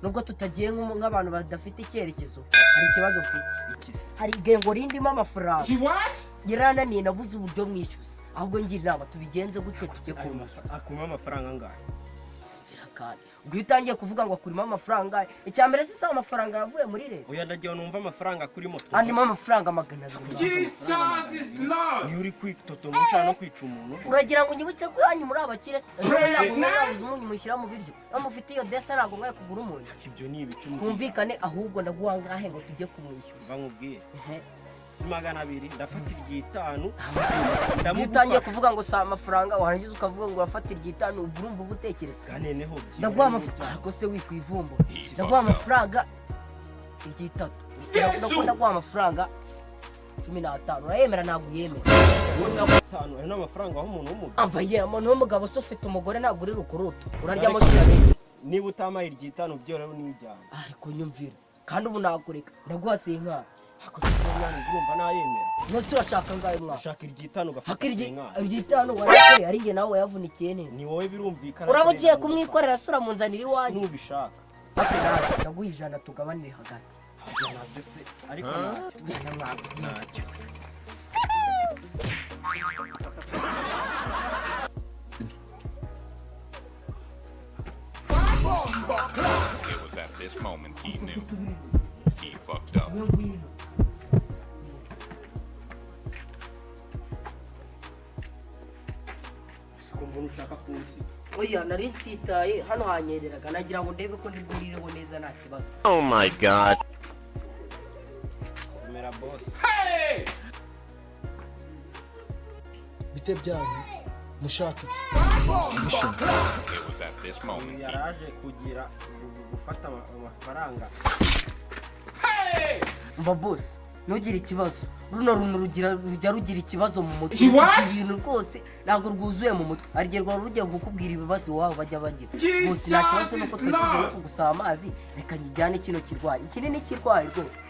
Nubwo tutagiye nk'abantu badafite icyerekezo, hari ikibazo mfite. Iki se? Hari igengo rindimo amafaranga yarananiye, nabuze uburyo mwishyuza. Ahubwo ngira inama, tubigenze gute tujye Ayo kumwishyuza? Akurimo amafaranga angahe? Kandi ubwo iyo utangiye kuvuga ngo akurimo amafaranga, icya mbere si amafaranga yavuye muri leta. Oya, ndagira numva amafaranga akurimo. Andimo amafaranga 200. Jesus is Lord. Niyo uri kwitotoma ushaka no kwica umuntu. Uragira ngo unyibutse ko iwanyu muri abakire se? Ejo bundi ntabwo mwari mwabuze umunyu mushyira mu biryo? Iyo mufite iyo desa, ntabwo mwari kugura umunyu? Ibyo ni ibicu. Twumvikane ahubwo, ndaguha angahe ngo tujye kumwishyuza? Mva nkubwire. Ehe. Si 200, ndafata iry'itanu. Iyo utangiye kuvuga ngo si amafaranga, warangiza ukavuga ngo urafata iry'itanu, ubwo urumva uba utekereza. Ganeneho. Ndaguha amafaranga, ariko se wikwivumbura, ndaguha amafaranga iry'itatu. Ndaguha amafaranga 15, urayemera? Ntabwo uyemera. Atanu, ayo ni amafaranga aho umuntu w'umugabo. Amba ye, umuntu w'umugabo se ufite umugore ntabwo uri rukurutu uraryamo kirabiri. Niba utamaye iry'itanu, byo rero nijyana. Ariko nyumvira kandi, ubu nakureka, ndaguha sinkara. Ariko se mwana, urumva nayemera? Nose urashaka ngayo mwana? Ushaka iry'itanu ugafata Hakirya sinkana. Iry'itanu warakoreye, ari njye nawe wayavunikiye neza. Ni wowe, birumvikana. Uraba ugiye kumwikorera se, uramunzanira iwanjye? Nubishaka. Ariko nawe ndaguha 100, tugabanire hagati. Ibyo nabyo se, ariko ntacyo. Tujyana mwana. Ntacyo. It was at this moment he knew. He fucked up. Siko mbona ushaka kunsiga. Oya, nari nsitaye hano hanyereraga, nagira ngo ndebe ko ndibwurireho neza, nta kibazo. Oh my God. Komera, boss. Bite byanyu, mushaka iki? It was at this moment Uyu he yaraje kugira gufata amafaranga. Mba boss, ntugire ikibazo, runo runtu rugira rujya rugira ikibazo mu mutwe. Ibintu rwose ntabwo rwuzuye mu mutwe, hari igihe rwaba rugiye kukubwira ibibazo iwabo bajya bagira. Bose nta kibazo, nuko twe tujya kugusaba amazi. Reka njyane kino kirwayi, iki ni n'ikirwayi rwose.